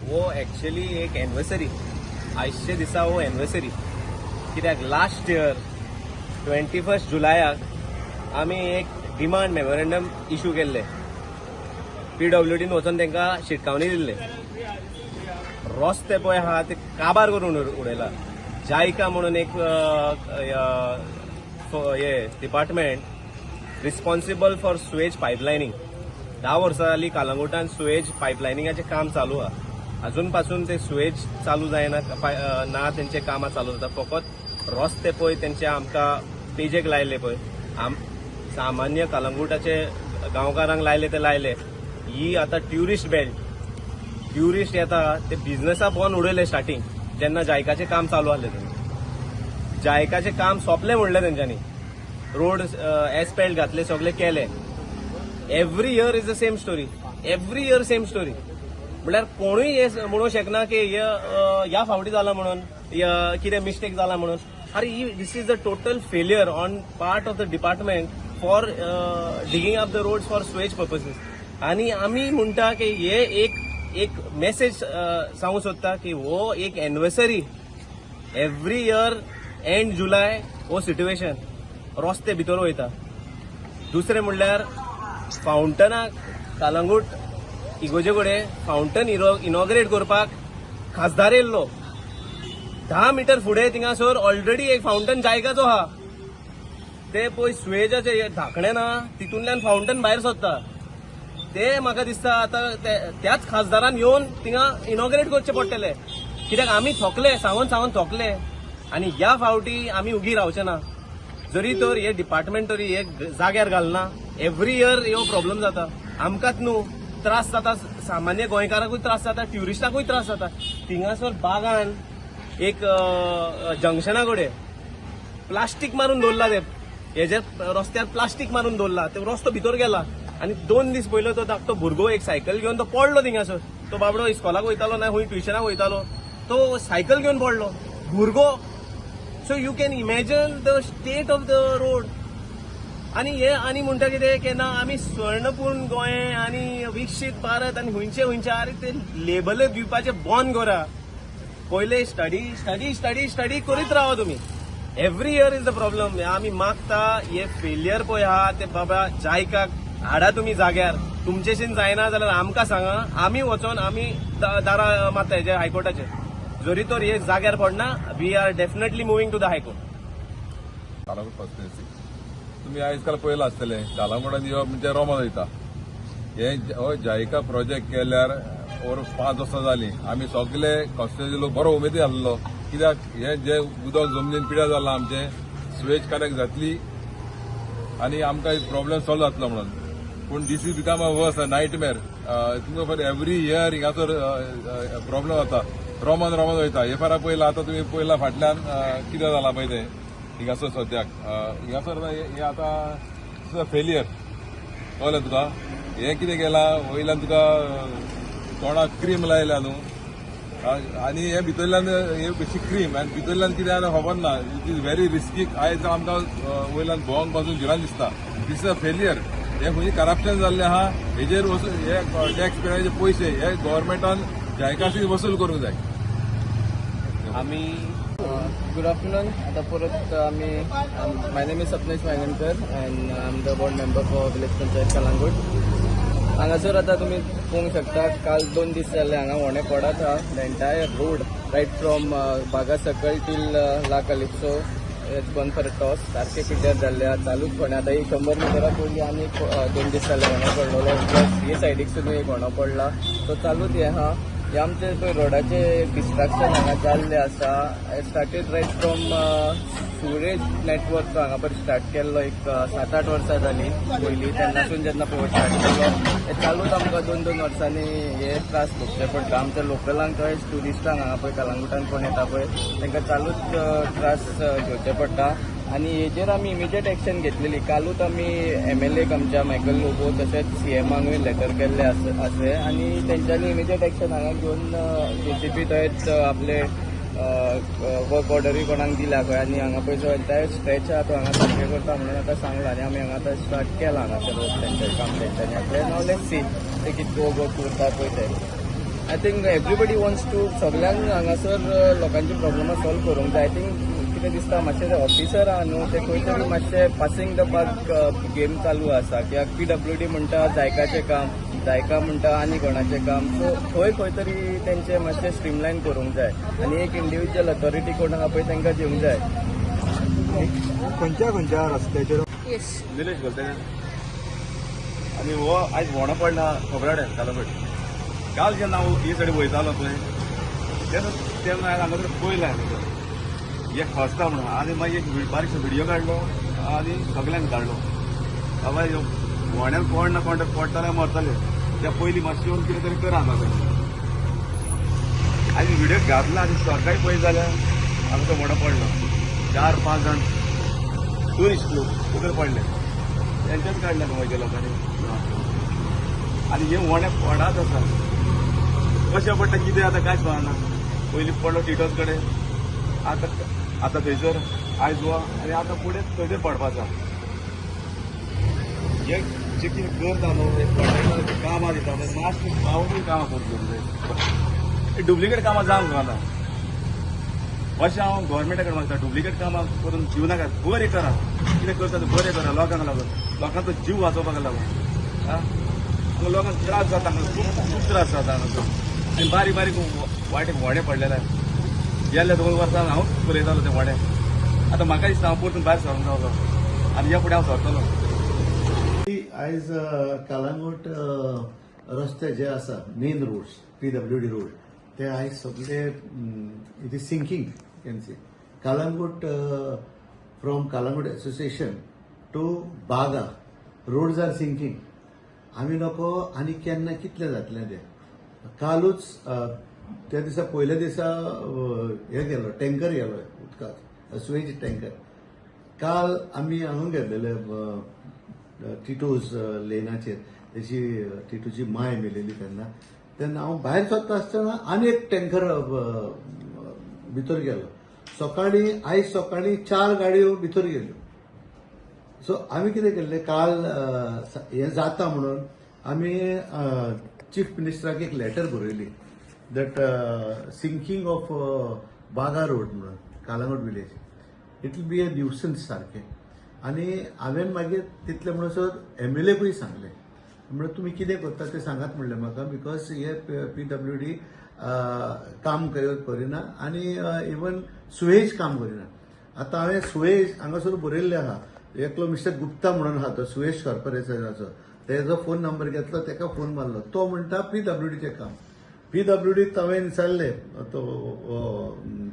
हो एक्चुअली एक एनिवर्सरी. आयचे दिसा हो एनिवर्सरी कित्याक लास्ट इयर 21 जुलयाक आमी एक डिमांड मेमोरेंडम इशू केल्ले. पीडब्ल्यूडीन वचून तांकां शिटकावणी दिल्ले. रस्ते पळय आहा ते काबार करून उडयला. जायका म्हणून एक हे department responsible for sewage pipelining. 10 वर्सां जाली कालंगुटान सुवेज पायपलायनिंगाचें काम चालू आहा. अजून पासून ते सुवेज चालू जायना ना. तेंचे कामां चालू जाता. फकत रस्ते पळय तेंचे आमकां पेजेक लायले पळय. आम सामान्य कलंगुटाचे गांवकारांक लायले ते लायले. ही आतां ट्युरिस्ट बेल्ट, ट्युरिस्ट येता ते बिझनसा बंद उडयले. स्टार्टींग जेन्ना जायकाचें काम चालू आहलें, तेंचें जायकाचें काम सोंपलें म्हणलें तेंच्यांनी. रोड एसपेल्ट घातले, सगळे केले. Every year is the same story, every year same story. म्हणल्यार कोणूय हे म्हणूंक शकना की हे ह्या फावटी जाला म्हणून, कितें मिस्टेक जाला म्हणून. अरे, ही this is the total failure on part of the department for digging up the roads for sewage purposes. आनी आमी म्हणटा की हे एक एक मेसेज सांगूंक सोदता की हो एक एनिवर्सरी. एवरी इयर एंड जुलय हो सिट्युएशन, रस्ते भितर वयता. दुसरें म्हणल्यार फावंटनाक कलंगूट इगोजे कडेन फावंटन इनॉग्रेट करपाक खासदार येयल्लो. 10 मिटर फुडें थिंगासर ऑलरेडी एक फावंटन जायकाचो आहा. ते पळय सुवेजाचे धाकणे ना, तितूंतल्यान फावंटन भायर सरता. ते म्हाका दिसता आतां त्याच खासदारान येवन थिंगा इनॉग्रेट करचे पडटले, कित्याक आमी थकले, सांगून सांगून थकले. आनी ह्या फावटी आमी उगी रावचे ना. जरी तर हे डिपार्टमेंट तरी हे जाग्यार घालना. एवरी इयर ह्यो प्रॉब्लम जाता. आमकांच न्हू त्रास जाता, सामान्य गोंयकाराकूय त्रास जाता, ट्युरिस्टाकूय त्रास जाता. थिंगासर बागान एक जंक्शना कडेन प्लास्टीक मारून दवरला. ते हेजेर रस्त्यार प्लास्टीक मारून दवरला, ते रस्तो भितर गेला. आनी 2 दीस पयलो तो धाकटो भुरगो एक सायकल घेवन तो पडलो थिंगासर. तो बाबडो इस्कॉलाक वयतालो ना खंय ट्युशनाक वयतालो, तो सायकल घेवन पडलो भुरगो. So you can imagine the state of the road. आनी हे आनी म्हणटा कितें की ना, आमी स्वर्णपूर्ण गोंय आनी विकसीत भारत आनी खंयचे खंयचे. अरे, ते लेबल दिवपाचे बंद करा पयले. स्टडी, स्टडी, स्टडी, स्टडी करीत रावा तुमी. Every year is the problem. आमी मागता, हे फेलियर पळय आहा ते बाबा जायकाक हाडा तुमी जाग्यार. तुमचेशीन जायना जाल्यार आमकां सांगा, आमी वचोन आमी दारां मारता हेजे हायकोर्टाचे. जरी तर हे जाग्यार पडना, we are definitely moving to the High Court. Calangute constituency तुमी आयज काल पळयलां आसतलें. कालांगुटान येवप म्हणजे रोमान वयता. हे हो जायका प्रोजेक्ट केल्यार ओर 5 वर्सां जालीं. आमी सगले कॉन्स्टिट्युएन्सी लोक बरो उमेदी आसलो, कित्याक हे जे उदक जमनीन पिड्यार जालां आमचें, सुवेज कनेक्ट जातली आनी आमकां प्रॉब्लेम सॉल्व जातलो म्हणून. पूण this is become a worse nightmare. तुमकां फॉर एवरी इयर हिंगासर प्रॉब्लेम जाता, रोमान रोमान वयता. हे फारा पयला आतां तुमी पयला फाटल्यान कितें जालां पळय तें हिंगासर सद्याक हिंगासर हे आतां फेलियर कळ्ळें तुका. हें कितें केलां, वयल्यान तुका तोंडाक क्रीम लायल्या न्हू आनी हे भितरल्यान हे बेशी क्रीम आनी भितरल्यान कितें आसा खबर ना. It is very risky. आयज आमकां वयल्यान भोंवंक पासून भिरांत दिसता. This is a failure. हे खंय करप्शन जाल्लें आहा. हेजेर वसूल हे टॅक्स पेयराचे पयशे हे गव्हर्मेंटान जायकासी वसूल करूंक जाय. आमी Good afternoon. आता परत आमी, my name is Sapnesh Vaingankar and I am the ward member for village panchayat Calangute. हांगासर आतां तुमी पळोवंक शकता, काल 2 दीस जाले हांगा होणे पडत आहा. The entire road right from Baga सकयल till La Calypso it's gone for toss. सारखे पिड्ड्यार जाल्ले आहा. चालूच होणे. आतां एक 100 मिटरा पयलीं आनी एक 2 दीस जाले होणो पडलेलो. प्लस हे सायडीक सुद्दां एक होणो पडला. सो चालूच हें आहा. हे आमचे पळय रोडाचे डिस्ट्रक्शन हांगा जाल्लें आसा. Started right from sewerage network. हांगा पळय स्टार्ट केल्लो एक 7-8 वर्सां जालीं पयलीं. तेन्नासून जेन्ना पळय स्टार्ट केलो, हे चालूच आमकां 2 2 वर्सांनी हे त्रास भोगचे पडटा आमच्या लोकलांक तशेंच ट्युरिस्टांक. हांगा पळय कलंगुटान कोण येता पळय, तांकां चालूच त्रास घेवचे पडटा. आनी हेजेर आमी इमिजिएट एक्शन घेतलेली. कालूच आमी एमएलएक आमच्या मायकल लोबो तशेंच सीएमांकूय लेटर केल्ले आसे आनी तेंच्यांनी इमिजिएट एक्शन हांगा घेवन जेसीबी तशेंच आपले वर्क ऑर्डरूय कोणाक दिल्या खंय. आनी हांगा पळय जो एंटायर स्ट्रेच आहा तो हांगा सारकें करता म्हणून आतां सांगलां. आनी आमी हांगा आतां स्टार्ट केलां हांगासर वर्क तेंचें काम तेंच्यांनी आपलें. नाव let's see ते कितको वर्क उरता पळय तें. I think everybody wants to सगल्यांक हांगासर लोकांची प्रॉब्लमां सॉल्व करूंक जाय. I think कितें दिसता, मातशें ते ऑफिसर आहा न्हू, ते खंय तरी मातशे पासिंग the buck game चालू आसा, कित्याक पीडब्ल्यूडी म्हणटा जायकाचें काम, जायका म्हणटा आनी कोणाचें काम. सो खंय खंय तरी तेंचें मातशें स्ट्रीमलायन करूंक जाय आनी एक इंडिविज्युअल अथॉरिटी कोण आहा पळय तांकां दिवंक जाय. खंयच्या खंयच्या रस्त्याचेर? येस. निलेश बोलते. आनी हो आयज व्होणो पडला खोबराडे कालगट. काल जेन्ना हांव ही सायडी वयतालो पळय, तेन्ना तेन्ना हांवें हांगासर पयलें हांवें एक खसता म्हणून, आनी मागीर एक बारीकसो व्हिडियो काडलो आनी सगल्यांक धाडलो. बाबा, ह्यो व्होण्यान कोण ना कोण तरी पडटले, मरतले. त्या पयलीं मातशें येवन कितें तरी करा हांगा. आनी व्हिडियो घातला आनी सकाळी पळयत जाल्यार हांगा तो व्होणो पडलो. चार पांच जाण टुरिस्ट लोक उदक पडले, तेंचेच काडले गोंयच्या लोकांनी. आनी हे व्होणे पडात आसा, कशें पडटा कितें आतां कांयच कळना. पयलीं पडलो टिटोस कडेन, आतां आतां थंयसर आयज हो, आनी आतां फुडें थंयसर पडपाचा. हे जे कितें करता न्हू, हे कॉन्ट्रॅक्टर कामां दिता, मातशें पावून कामां करूंक जाय. डुप्लिकेट कामां जावंक जायना अशें हांव गोवोरमेंटा कडेन मागता. डुप्लिकेट कामां करून दिवं नाका, बरें करा. कितें करता तें बरें करा, लोकांक लागून, लोकांचो जीव वाचोवपाक लागून. आं, हांगा लोकांक त्रास जाता, हांगा खूब खूब त्रास जाता हांगासर. आनी बारीक बारीक वाटेक व्हडें पडलेलें. गेल्ल्या 2 वर्सां हांव पळयतालो ते व्हडें. आतां म्हाका दिसता हांव परतून भायर सरून रावलो आनी ह्या फुडें हांव सरतलो. आयज कालांगूट रस्ते जे आसा, main roads, PWD road, ते आयज सगळे it is sinking. Can see Calangute, from Calangute Association to Baga, roads are sinking. आमी नको आनी केन्ना कितले जातले ते. कालूच त्या दिसा, पयल्या दिसा हे गेलो, टँकर गेलो उदकाक, सुवेज टँकर. काल आमी हांगा घेतलेले टिटोज लेनाचेर, तेची टिटूची माय मेलेली तेन्ना. तेन्ना हांव भायर सरता आसतना आनी एक टँकर भितर गेलो. सकाळी, आयज सकाळी चार गाडयो भितर गेल्यो. सो आमी कितें केल्लें, काल हें जाता म्हणून आमी चीफ मिनिस्टराक एक लेटर बरयली that sinking of Baga road म्हणून Calangute village, it will be a nuisance सारकें. आनी हांवें मागीर तितलें म्हणसर एमएलएकूय सांगलें, म्हणल्यार तुमी कितें करता तें सांगात म्हणलें म्हाका, because हे पीडब्ल्यूडी काम करिना आनी इवन सुवेज काम करिना. आतां हांवें सुवेज हांगासर बरयल्लें आहा. एकलो मिस्टर गुप्ता म्हणून आहा, तो सुवेज कॉर्पोरेशनाचो, तेजो फोन नंबर घेतलो, तेका फोन मारलो. तो म्हणटा पीडब्ल्यूडीचें काम. पीडब्ल्यूडीक हांवें विचारलें, तो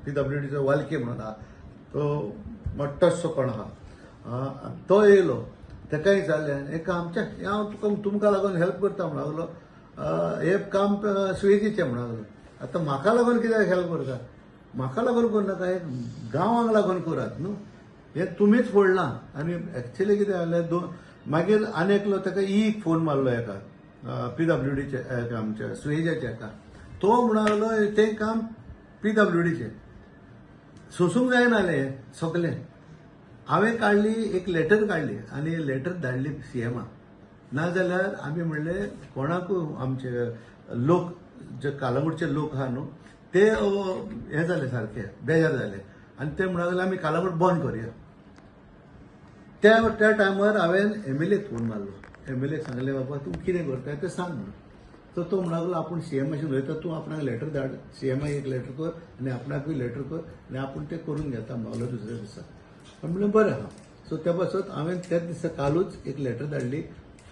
पीडब्ल्यूडीचो वालके म्हणून आहा, तो मोठोसो कोण आहा, तो येयलो, तेकाय विचारलें हें काम चे, हें हांव तुका तुमकां लागून हेल्प करता म्हणून लागलो. हें काम सुवेजीचें म्हणून लागलो. आतां म्हाका लागून कित्याक हेल्प करता? म्हाका लागून करनाका, हें गांवांक लागून करात न्हू. हें तुमीच फोडलां. आनी एक्चुअली कितें जालें, दोन मागीर आनी एकलो ताका एक फोन मारलो एका पीडब्ल्यूडीचे, आमच्या सुवेजाच्या एका, तो म्हणून लागलो तें काम पीडब्ल्यूडीचें. सोसूंक जायना जालें हें सगलें. हांवें काडली एक लेटर काडली आनी लेटर धाडली सीएमाक. नाजाल्यार आमी म्हणलें कोणाकूय, आमचे लोक जे कालांगूटचे लोक आहा न्हू, ते हें जाले, सारके बेजार जाले आनी ते म्हणूंक लागले आमी कालांगूट बंद करुया. त्या त्या टायमार हांवें एमएलएक फोन मारलो. एमएलएक सांगलें, बाबा, तूं कितें करता तें सांग म्हणून. तर तो म्हणूंक लागलो आपूण सीएमाशी उलयता, तूं आपणाक लेटर धाड, सीएमाक एक लेटर कर आनी आपणाकूय लेटर कर आनी आपूण तें करून घेता म्हणून लागलो दुसऱ्या दिसा. हांवें म्हणलें बरें आहा. सो त्या पासत हांवें त्याच दिसा कालूच एक लेटर धाडली.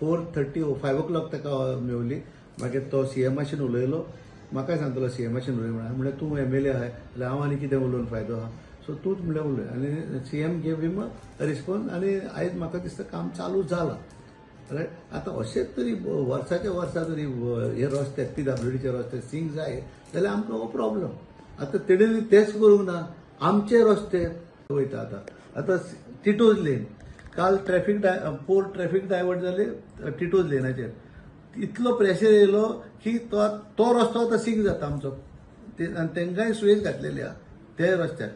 4:30, 5 o'clock ताका मेवली. मागीर तो सीएमाशीन उलयलो. म्हाकाय सांगतलो सीएमाशीन उलय म्हणून. म्हणलें तूं एमएलए आहाय जाल्यार हांव आनी कितें उलोवन फायदो आहा? सो तूंच म्हणल्यार उलय. आनी CM gave him a response आनी आयज म्हाका दिसता काम चालू जालां. रायट, आतां अशेंच तरी वर्साच्या वर्सा तरी हे रस्ते, पीडब्ल्यूडीचे रस्ते सिंक जाय जाल्यार आमकां हो प्रॉब्लम. आतां तेणें तेच करूंक ना. आमचे रस्ते वयता आतां. आतां टिटोज लेन, काल ट्रॅफिक पोर ट्रॅफिक डायवर्ट जाले टिटोज लेनाचेर. इतलो प्रेशर येयलो की तो तो रस्तो आतां सिंक जाता आमचो ते. आनी तांकांय सुवेज घातलेली आहा ते रस्त्यार.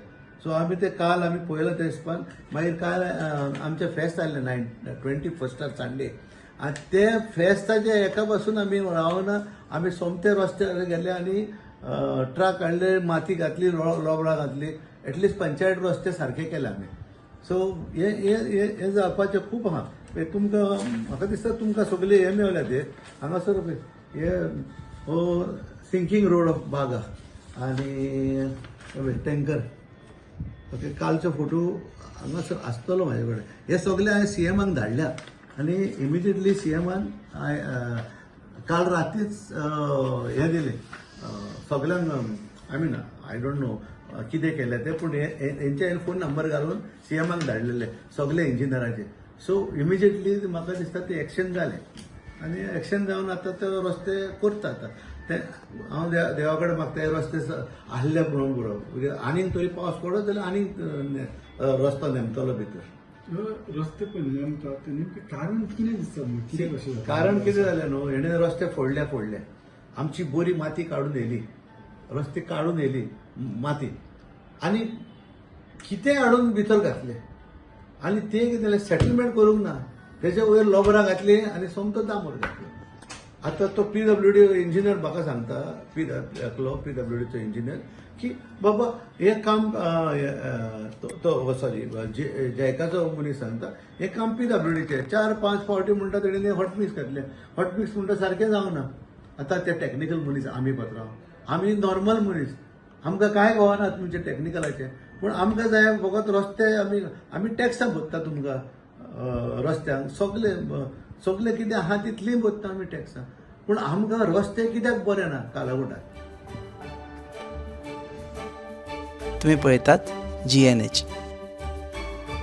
सो आमी ते काल आमी पळयलां ते हिसपान. मागीर काल आमचें फेस्त आसलें 9 21स्टार संडे. आनी ते फेस्ताच्या एका पासून आमी रावना, आमी सोमते रस्त्यार गेले आनी ट्रक हाडले, माती घातली, लोबरां घातली, एटलिस्ट पंचायत रस्ते सारके केले आमी. सो हे हे हे हे जावपाचें खूब आहा. हे तुमकां म्हाका दिसता तुमकां सगळे हे मेवल्या ते हांगासर हे हो सिंकींग रोड ऑफ बागा आनी टँकर. ओके, कालचो फोटो हांगासर आसतलो म्हाजे कडेन. हे सगळे हांवें सीएमाक धाडल्या आनी इमिजिएटली सीएमान काल रातीच हें दिलें सगल्यांक. I mean, I don't know कितें केलें तें, पूण हेंचे हांवें फोन नंबर घालून सीएमाक धाडलेले सगळे इंजिनियराचे. सो इमिजिएटली म्हाका दिसता ते एक्शन जालें आनी एक्शन जावन आतां ते रस्ते करता. आतां ते हांव देवा कडेन मागता, हे रस्ते आहले म्हणून पुरो. आनीक तरी पावस पडत जाल्यार आनीक रस्तो नेमतलो भितर. रस्ते पळय नेमतात ते नेमकें कारण कितें दिसता, कितें कशें जाता? कारण कितें जालें न्हू, हेणें रस्ते फोडले फोडले, आमची बरी माती काडून व्हेली, रस्ते काडून व्हेली माती आनी कितें हाडून भितर घातले आनी ते कितें जालें, सेटलमेंट करूंक ना, तेजे वयर लोबरां घातली आनी सोमतो दामोर घातलो. आतां तो पीडब्ल्यूडी इंजिनियर म्हाका सांगता, पी एकलो पीडब्ल्यूडीचो इंजिनियर की बाबा हें काम तो सॉरी जयकाचो मनीस सांगता, हें काम पीडब्ल्यूडीचें. 4-5 फावटी म्हणटा तेणें हॉट मिक्स घातलें. हॉट मिक्स म्हणटा सारकें जावना. आतां ते टॅक्निकल मनीस, आमी पात्रांव, आमी नॉर्मल मनीस, आमकां कांय कळना तुमचें टॅक्निकलाचें, पूण आमकां जाय फकत रस्ते. आमी टॅक्सां भरता तुमकां रस्त्यांक, सगले सगले कितें आहा तितलीं भरता आमी टॅक्सां, पूण आमकां रस्ते कित्याक बरे ना कालांगुटाक? तुम्ही पळयतात जीएनएच.